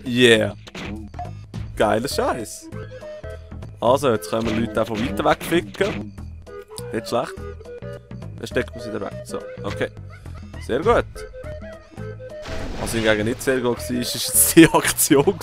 Yeah. Geiler Scheiß. Also, jetzt können wir Leute auch von weiter weg ficken. Nicht schlecht. Dann steckt man sie wieder weg. So, okay. Sehr gut. Was hingegen nicht sehr gut war, ist jetzt die Aktion.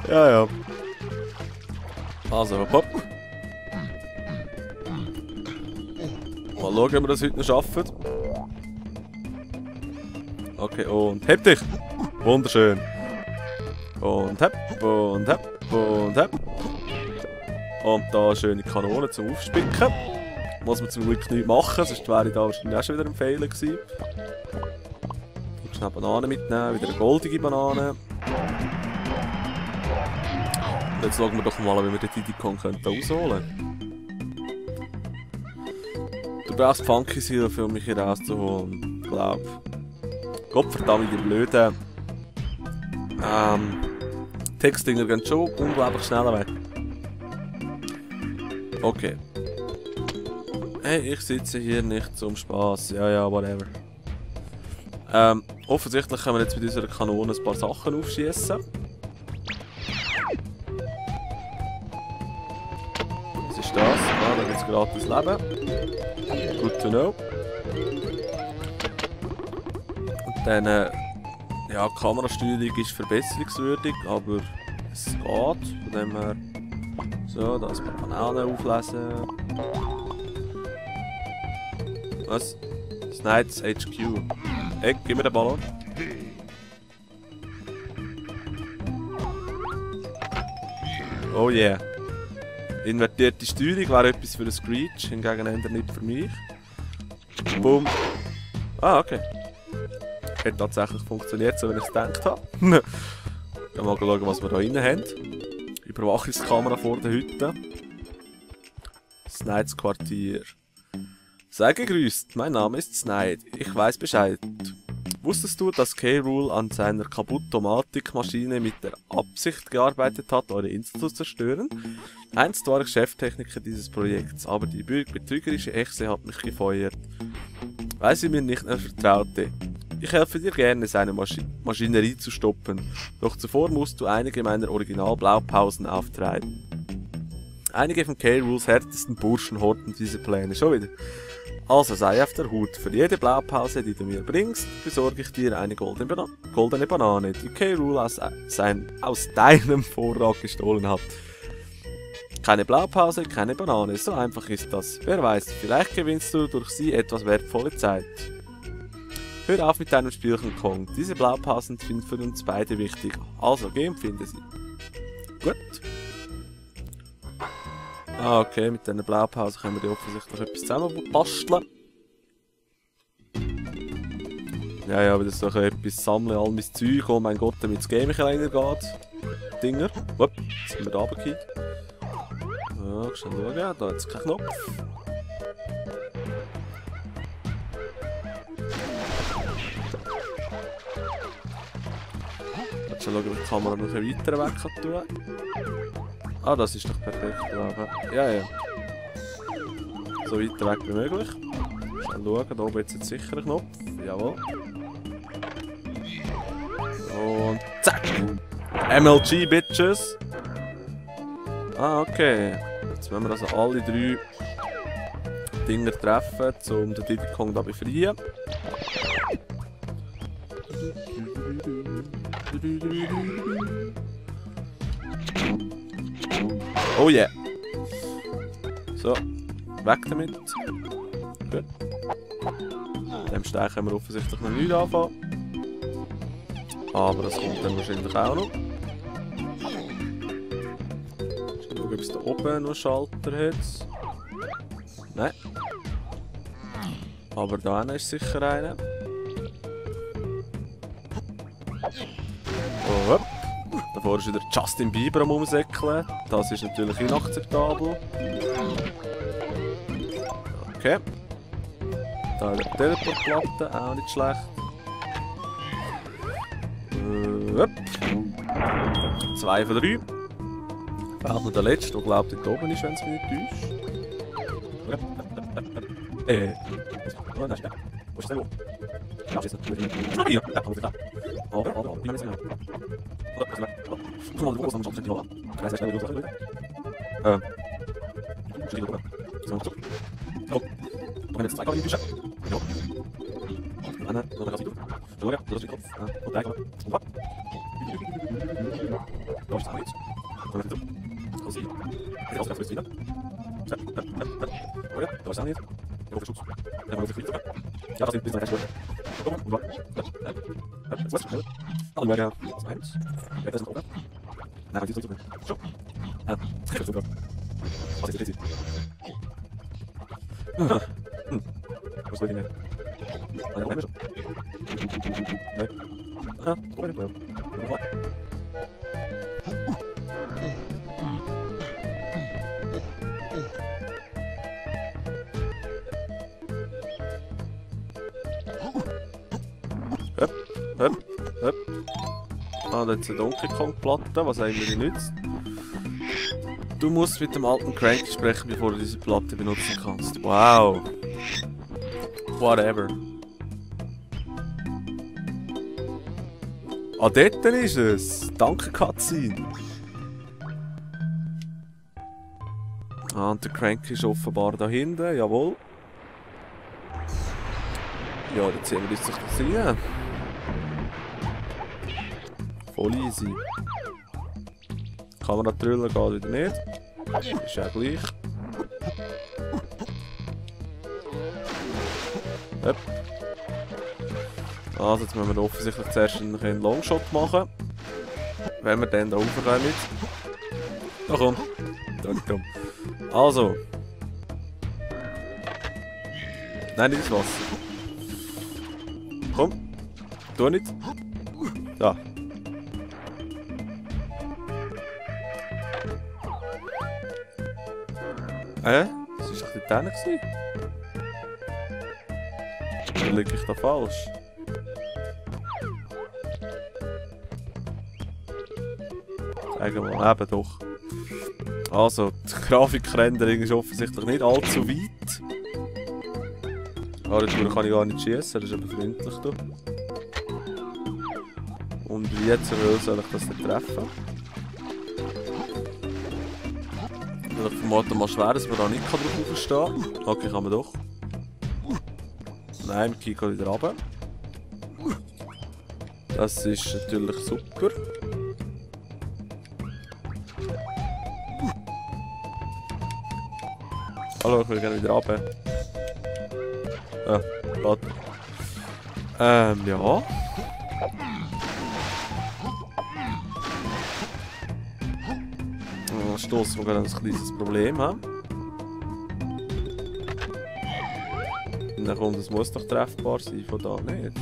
Ja, ja. Also, hopp. Mal schauen, ob wir das heute noch schaffen. Okay, und heb dich! Wunderschön. Und heb, und heb, und heb. Und da schöne Kanone zum Aufspicken. Muss man zum Glück nicht machen, sonst wäre ich da wahrscheinlich auch schon wieder ein Fehler gewesen. Schnell Bananen mitnehmen, wieder eine goldige Banane. Und jetzt schauen wir doch mal, wie wir den Diddy Kong rausholen können. Du brauchst Funky Silver, um mich hier rauszuholen. Ich glaube. Gottverdammt, die blöden Textdinger gehen schon unglaublich schnell weg. Okay. Hey, ich sitze hier nicht zum Spaß. Ja, ja, whatever. Offensichtlich können wir jetzt mit unserer Kanone ein paar Sachen aufschießen. Was ist das? Ah, da gibt es gratis Leben. Good to know. Und dann, ja, die Kamerasteuerung ist verbesserungswürdig, aber es geht. Von dem her, so, da ein paar Bananen auflesen. Was? Snides HQ. Hey, gib mir den Ballon. Oh yeah. Invertierte Steuerung wäre etwas für einen Screech, hingegen nicht für mich. Boom. Ah, okay. Hat tatsächlich funktioniert, so wie ich es gedacht habe. Dann mal schauen, was wir da drin haben. Überwachungskamera vor der Hütte. Snides Quartier. Sei gegrüßt, mein Name ist Snide. Ich weiß Bescheid. Wusstest du, dass K-Rool an seiner Kabutomatik-Maschine mit der Absicht gearbeitet hat, eure Insel zu zerstören? Einst war ich Cheftechniker dieses Projekts, aber die betrügerische Echse hat mich gefeuert, weil sie mir nicht mehr vertraute. Ich helfe dir gerne, seine Maschinerie zu stoppen, doch zuvor musst du einige meiner Original-Blaupausen auftreiben. Einige von K-Rools härtesten Burschen horten diese Pläne schon wieder. Also sei auf der Hut. Für jede Blaupause, die du mir bringst, besorge ich dir eine goldene Banane, die K-Rool aus deinem Vorrat gestohlen hat. Keine Blaupause, keine Banane, so einfach ist das. Wer weiß, vielleicht gewinnst du durch sie etwas wertvolle Zeit. Hör auf mit deinem Spielchen, Kong. Diese Blaupausen sind für uns beide wichtig. Also geh und finde sie. Gut. Ah, okay, mit dieser Blaupause können wir die offensichtlich etwas zusammen basteln. Ja, ja, wieder so etwas sammeln, all mein Zeug. Oh mein Gott, damit das Game länger geht. Dinger. Upp, jetzt sind wir da runtergekippt. Ja, schnell schauen, da hat es keinen Knopf. Jetzt schauen, ob ich die Kamera noch ein weiter weg kann tun. Ah, das ist doch perfekt, glaube ich. Ja, ja. So weit weg wie möglich. Schnell schauen, da oben jetzt sicher ein Knopf. Jawohl. Und zack! MLG, Bitches! Ah, okay. Jetzt müssen wir also alle drei Dinger treffen, um den Diddy Kong da befreien. Oh yeah! So, weg damit. Gut. Mit dem Stein können wir offensichtlich noch nicht anfangen. Aber das kommt dann wahrscheinlich auch noch. Schauen, ob es da oben noch einen Schalter hat. Nein. Aber da hinten ist sicher einer. Oh, hopp. Davor ist wieder Justin Bieber am Umsäckeln. Das ist natürlich inakzeptabel. Okay. Da eine Teleportplatte, auch nicht schlecht. Hopp. 2 von 3. Fehlt nur der letzte, der glaubt dort oben ist, wenn es mich nicht täuscht. Oh, nein, wo ist der? Aber, wie lange ist es? Oder, was ist das? Komm mal, ich weiß nicht, schnell wieder. So, wir haben jetzt 2 Kabel in ja. Eine, so eine Kabel. So, ja, das ist der Kopf. Und 3 Kabel. Und was? Da ist es auch jetzt. So, so. So, sie. Ich habe es wieder. So, ja, da ist es auch nicht. Ich hoffe, Schutz. Ja, man muss sich ja, das sind bis zum Rest. Und was? Was ist das? Alle Mörder. Das ist eins. Ja, das ist ein Problem. Nein, das ist nicht so. Schon. Das ist sogar. Was ist das? Was will ich mehr? Ah, ja, schon. Nein. Ah, Problem. Ja. Höp. Ah, da ist eine Donkey Kong-Platte, was eigentlich nützt. Du musst mit dem alten Cranky sprechen, bevor du diese Platte benutzen kannst. Wow. Whatever. Ah, dort ist es. Danke, Cutscene. Ah, und der Cranky ist offenbar da hinten, jawohl. Ja, jetzt sehen wir uns doch das rein. Voll easy. Kamera drüllen geht wieder nicht. Ist ja gleich. Yep. Also jetzt müssen wir offensichtlich zuerst einen Longshot machen. Wenn wir dann da raufkommen. Na komm. Da nicht drum. Also. Nein, nicht ins Wasser. Komm. Tu nicht. Da. Das war doch nicht der gewesen. Oder liege ich da falsch? Sagen wir mal, eben doch. Also, die Grafikrenderung ist offensichtlich nicht allzu weit. Aber jetzt kann ich gar nicht schießen, das ist aber freundlich. Da. Und wie jetzt soll ich das nicht treffen? Ich vermute mal schwer, dass man da nicht drauf aufstehen kann. Okay, kann man doch. Nein, wir kicken wieder runter. Das ist natürlich super. Hallo, ich will gerne wieder runter. Ah, warte. Ja. Stoßen wir gerade ein kleines Problem haben. Na komm, das muss doch treffbar sein, von da nicht.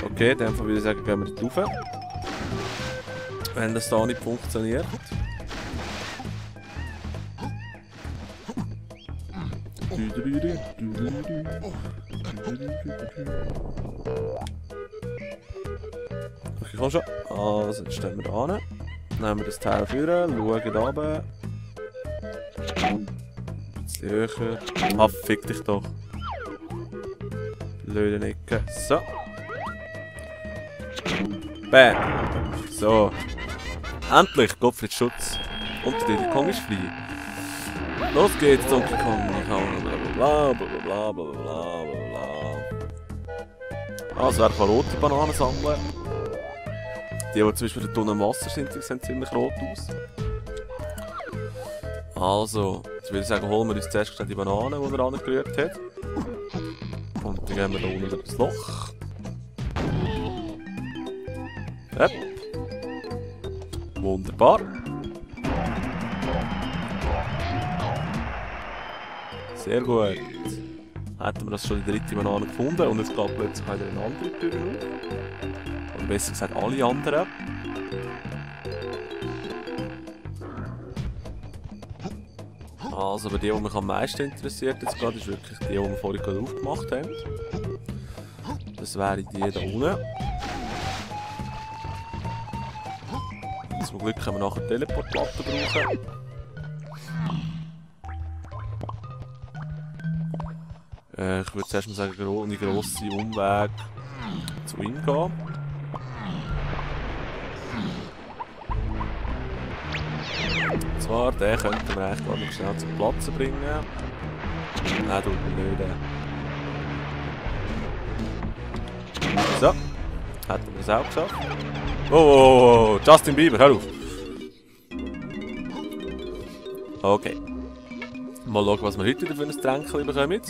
Okay, dann würde ich sagen, gehen wir drauf. Wenn das da nicht funktioniert. Okay, komm schon. Also, jetzt stellen wir da hin. Nehmen wir das Teil vor, schauen runter. Ein bisschen höher. Ah, fick dich doch. Blöde Ecke. So. Bam. So. Endlich, Gottfried Schutz. Und der Diddy Kong ist frei. Los geht's, Donkey Kong. Blablabla, blablabla, blablabla. Also, er kann rote Bananen sammeln. Die zum Beispiel in der Tonne im Wasser sind, die sehen ziemlich rot aus. Also, jetzt würde ich sagen, holen wir uns zuerst die Banane, die er angerührt hat. Und dann gehen wir da unten ins Loch. Yep. Wunderbar. Sehr gut. Hätten wir das schon die dritte Banane gefunden und jetzt geht plötzlich wieder eine andere Tür auf. Oder besser gesagt alle anderen. Also aber die mich am meisten interessiert jetzt gerade, ist wirklich die wir vorhin gerade aufgemacht haben. Das wäre die da unten. Zum Glück können wir nachher eine Teleportplatte brauchen. Ich würde zuerst mal sagen, ohne grossen Umweg zu ihm gehen. Und zwar, den könnten wir eigentlich gar nicht schnell zum Platzen bringen. Nein, tut mir nicht. So. Hätten wir es auch geschafft. Oh, Justin Bieber, hör auf! Okay. Mal schauen, was wir heute wieder für ein Tränkchen bekommen.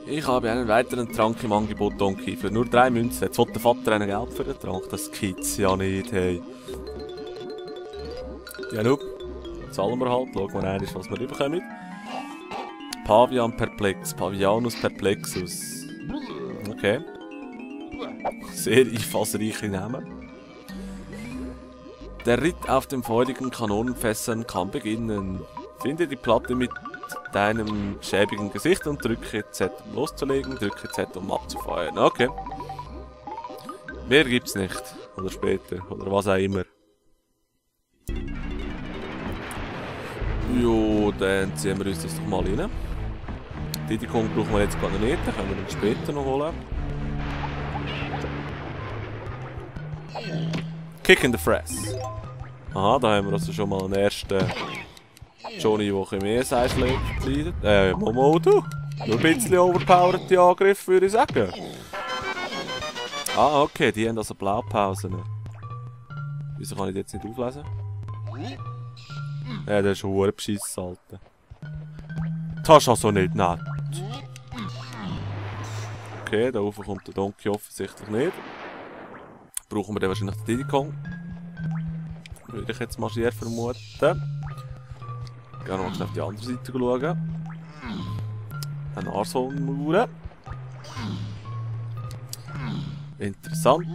Ich habe einen weiteren Trank im Angebot, Donkey. Für nur 3 Münzen. Jetzt will der Vater einen Geld für den Trank. Das gibt's ja nicht, hey. Ja, nu. Zahlen wir halt. Schauen wir einmal, was wir bekommen. Pavian Perplex. Pavianus Perplexus. Okay. Sehr einfallsreiche Namen. Der Ritt auf den feurigen Kanonenfässern kann beginnen. Finde die Platte mit deinem schäbigen Gesicht und drücke Z, um loszulegen, drücke Z, um abzufeuern. Okay. Mehr gibt's nicht. Oder später. Oder was auch immer. Jo, dann ziehen wir uns das doch mal rein. Diddy Kong brauchen wir jetzt gar nicht, den können wir dann später noch holen. Kick in the Fress. Aha, da haben wir also schon mal einen ersten Johnny, der ein bisschen mehr Seischläge verkleidet. Momo, du. Nur ein bisschen overpowered die Angriffe, würde ich sagen. Ah, okay, die haben also Blaupausen. Wieso kann ich die jetzt nicht auflesen? Ja, der ist schon ein Beschiss, Alter. Das ist also nicht nett. Okay, da oben kommt der Donkey offensichtlich nicht. Brauchen wir dann wahrscheinlich den Diddy Kong. Würde ich jetzt mal schier vermuten. Gehen wir mal schnell auf die andere Seite schauen. Ein Arshornmauer. Interessant.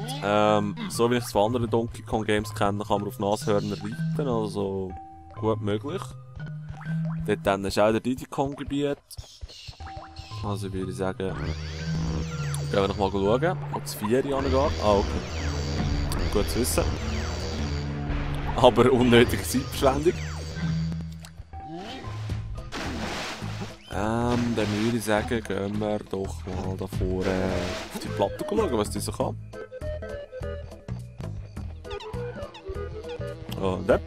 So wie ich es von anderen Donkey Kong Games kenne, kann man auf Nashörner reiten, also gut möglich. Dort dann ist auch der Diddy Kong Gebiet. Also würde ich sagen, gehen wir noch mal schauen, ob das 4 angeht. Ah, okay. Gut zu wissen. Aber unnötige Zeitverschwendung. Dann würde ich sagen, gehen wir doch mal da vorne auf die Platte schauen, was die so kann. Und dann.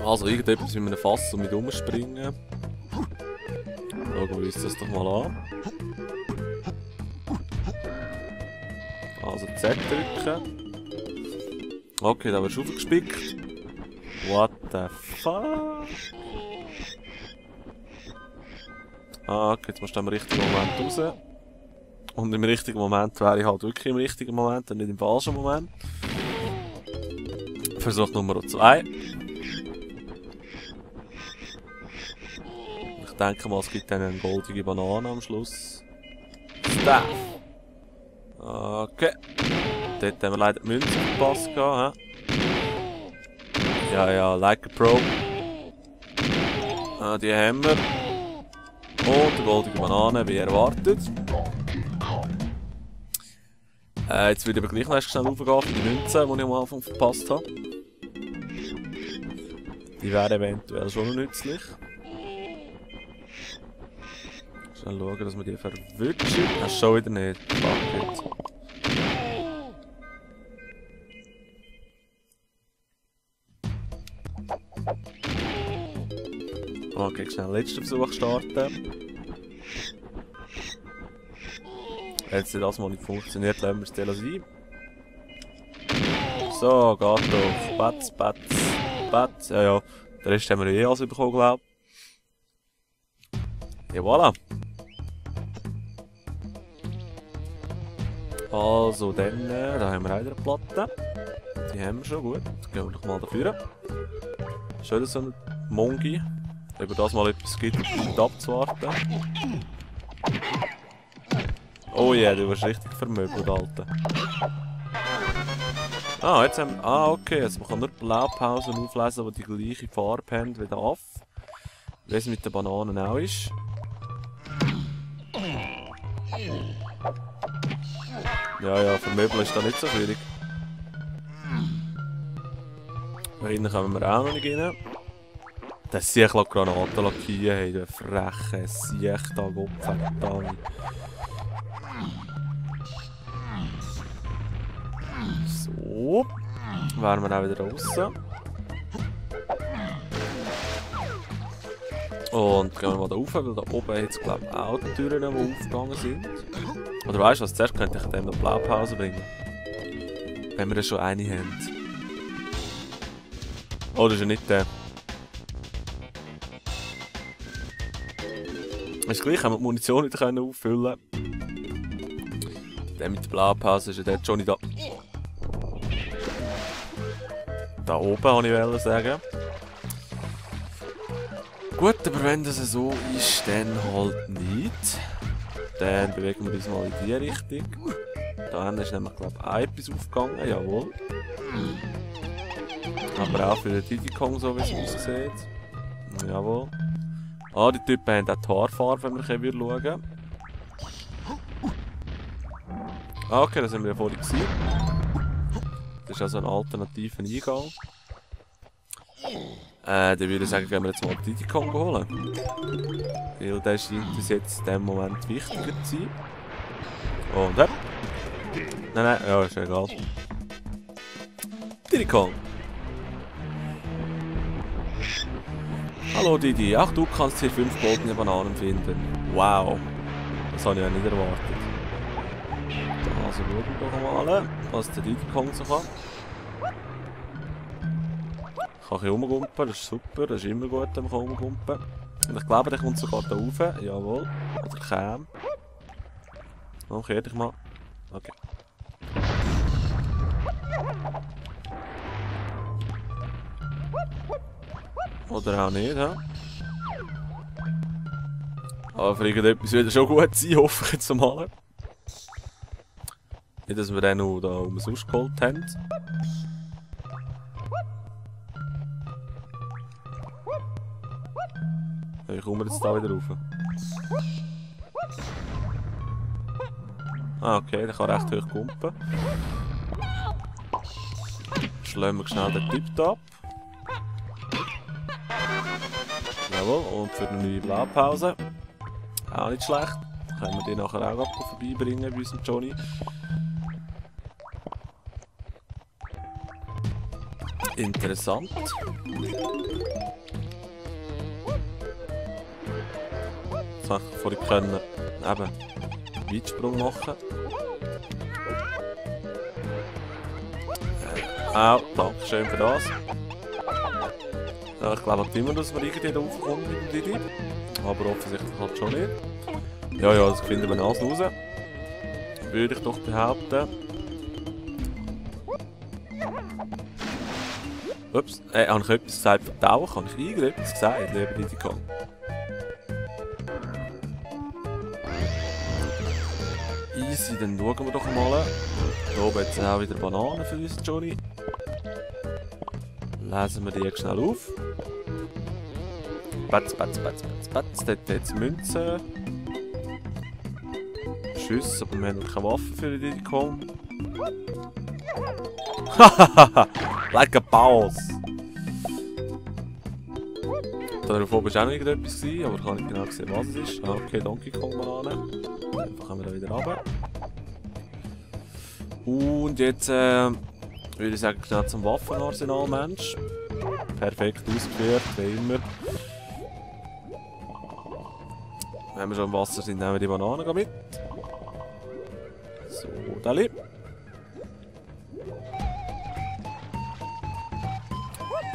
Also irgendetwas mit einem Fass und mit rumspringen. Schauen wir uns das doch mal an. Also Z drücken. Okay, da wirst du aufgespickt. What the fuck? Ah, okay, jetzt musst du im richtigen Moment raus. Und im richtigen Moment wäre ich halt wirklich im richtigen Moment und nicht im falschen Moment. Versuch Nummer 2. Ich denke mal, es gibt dann eine goldige Banane am Schluss. Staff! Okay. Dort haben wir leider die Münze verpasst. Ja, like a pro. Die haben wir. Und die goldige Banane, wie erwartet. Jetzt würde ich aber gleich noch schnell raufgehen für die Münze, die ich am Anfang verpasst habe. Die wären eventuell schon noch nützlich. Schnell schauen, dass wir die verwutschen. Das ist schon wieder nicht. Fuck it. Okay, schnell den letzten Versuch starten. Wenn es das mal nicht funktioniert, lassen wir es dann sein. So, geht doch. Batz, Batz, Batz. Ja, den Rest haben wir eh alles bekommen, glaube ich. Ja, voilà. Also, dann, da haben wir eine Platte. Die haben wir schon, gut. Gehen wir doch mal dafür. Schön, so ein Mongi. Über das mal etwas gibt, um abzuwarten. Oh yeah, du wirst richtig vermöbelt, Alter. Ah, jetzt haben wir... Ah, okay, jetzt man kann nur Blaupausen auflesen, die die gleiche Farbe haben wie der Aff. Wie es mit den Bananen auch ist. Ja, vermöbeln ist da nicht so schwierig. Da hinten kommen wir auch noch nicht rein. Der Siech lässt Granaten lackieren, hey, der freche Siech da, Gottverdammt. So. Wären wir auch wieder raus. Und gehen wir mal da rauf, weil da oben jetzt glaube ich auch die Türen, die aufgegangen sind. Oder weißt du was, zuerst könnte ich dem eine Blaupause bringen. Wenn wir da schon eine haben. Oh, das ist ja nicht der. Ist gleich, haben wir die Munition wieder auffüllen. Der mit der Blaupause ist ja der Johnny da. Da oben, wollte ich sagen. Gut, aber wenn das so ist, dann halt nicht. Dann bewegen wir uns mal in die Richtung. Da ist nämlich, glaube ich, auch etwas aufgegangen, jawohl. Aber auch für den Diddy Kong, so wie es aussieht. Jawohl. Ah, die Typen haben auch die Haarfarbe, wenn wir schauen. Ah, okay, das haben wir ja vorhin gesehen. Das ist also ein alternativer Eingang. Dann würde ich sagen, gehen wir jetzt mal die Diddy Kong holen. Weil der scheint uns jetzt in diesem Moment wichtiger zu sein. Und Nein, nein, ja, ist egal. Diddy Kong. Hallo Diddy, auch du kannst hier 5 goldene Bananen finden. Wow, das habe ich ja nicht erwartet. Also schauen wir doch mal, was der Diddy Kong so kann. Ich kann ein bisschen rumgumpen, das ist super, das ist immer gut, wenn man rumgumpen kann. Und ich glaube, der kommt sogar da rauf, jawohl. Oder käme. Okay, dich mal. Okay. Oder auch nicht, hä? Aber für irgendetwas wird es schon gut sein, hoffe ich jetzt mal. Nicht, dass wir den noch da umsonst geholt haben. Wie kommen wir jetzt da wieder rauf? Ah, okay, der kann recht hoch kumpen. Schlagen wir schnell den Tipp ab. Jawohl, und für eine neue Blaupause. Auch nicht schlecht. Können wir die nachher auch vorbeibringen bei unserem Johnny. Interessant. Jetzt habe ich vorhin können, eben, Weitsprung machen. Auch, danke schön für das. Ja, ich glaube nicht immer, dass wir irgendwie da raufkommen mit dem Diddy. Aber offensichtlich halt schon nicht. Ja, ja, das finden wir alles raus. Würde ich doch behaupten. Ups, habe ich etwas gesagt verdauen? Habe ich irgendetwas gesagt, lieber Diddy Kong? Easy, dann schauen wir doch mal. Hier oben jetzt auch wieder Bananen für uns, Johnny. Lesen wir die schnell auf. Batz, batz, batz, batz, batz. Dort jetzt Münzen. Schüsse, aber wir haben noch keine Waffe für die Diddy Kong. Hahaha, like a boss. Da oben war auch noch irgendetwas, aber ich habe nicht genau gesehen, was es ist. Ah, okay, Donkey Kong Banane. Einfach kommen wir da wieder runter. Und jetzt würde ich sagen, schnell zum Waffenarsenal, Mensch. Perfekt ausgeführt, wie immer. Wenn wir schon im Wasser sind, nehmen wir die Bananen mit. So, Dali.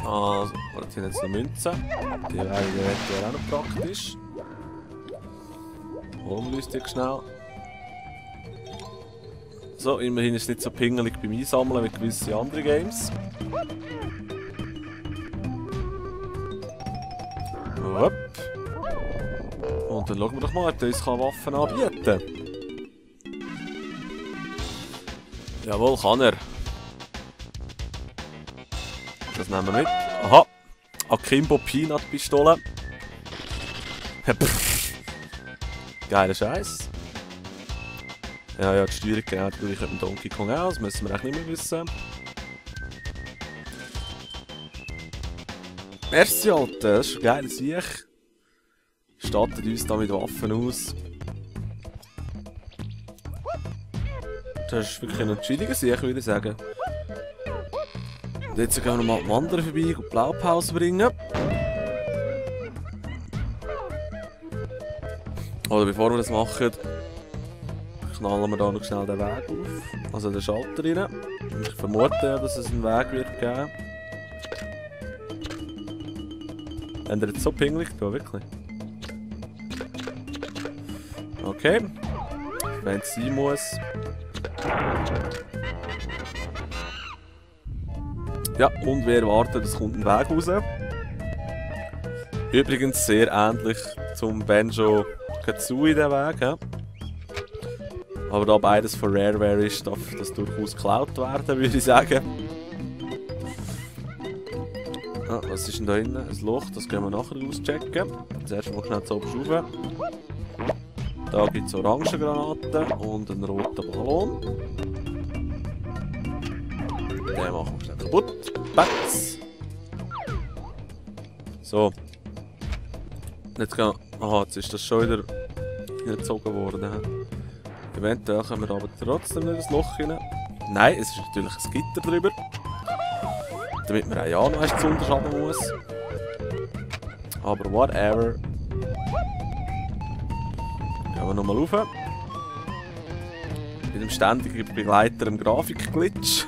Also, jetzt sind jetzt noch Münzen. Die wären eventuell auch noch praktisch. Holen wir uns die schnell. So, immerhin ist es nicht so pingelig beim Einsammeln wie gewisse andere Games. Hopp. Und dann schauen wir doch mal, ob der uns Waffen anbieten kann. Jawohl, kann er. Das nehmen wir mit. Aha! Akimbo Peanut Pistole. Geiler Scheiß. Ja, ja, die Steuerung genau die gleiche mit Donkey Kong aus. Das müssen wir auch nicht mehr wissen. Merci, Alter, das ist ein geiler Sieg. Stattet uns da mit Waffen aus. Das ist wirklich ein entscheidiger Sieg, würde ich sagen. Und jetzt gehen wir nochmal am anderen vorbei und Blaupause bringen. Oder bevor wir das machen, knallen wir da noch schnell den Weg auf. Also den Schalter rein. Ich vermute ja, dass es einen Weg wird geben. Haben wir jetzt so pingelig da, wirklich? Okay. Wenn es sein muss. Ja, und wir erwarten, es kommt ein Weg raus. Übrigens sehr ähnlich zum Banjo Kazooie, der Weg. Ja. Aber da beides von Rareware ist, darf das durchaus geklaut werden, würde ich sagen. Ah, was ist denn da hinten? Ein Loch, das können wir nachher auschecken. Zuerst mal schnell zu oben rauf. Da gibt es Orangengranaten und einen roten Ballon. Den machen wir schnell kaputt. Batz! So. Jetzt gehen wir... Aha, jetzt ist das schon wieder gezogen worden. Eventuell können wir aber trotzdem nicht ins Loch rein. Nein, es ist natürlich ein Gitter drüber. Damit man auch ja noch erst unterschaden muss. Aber whatever. Gehen wir nochmal rauf. Mit dem ständigen Begleiter im Grafikglitch.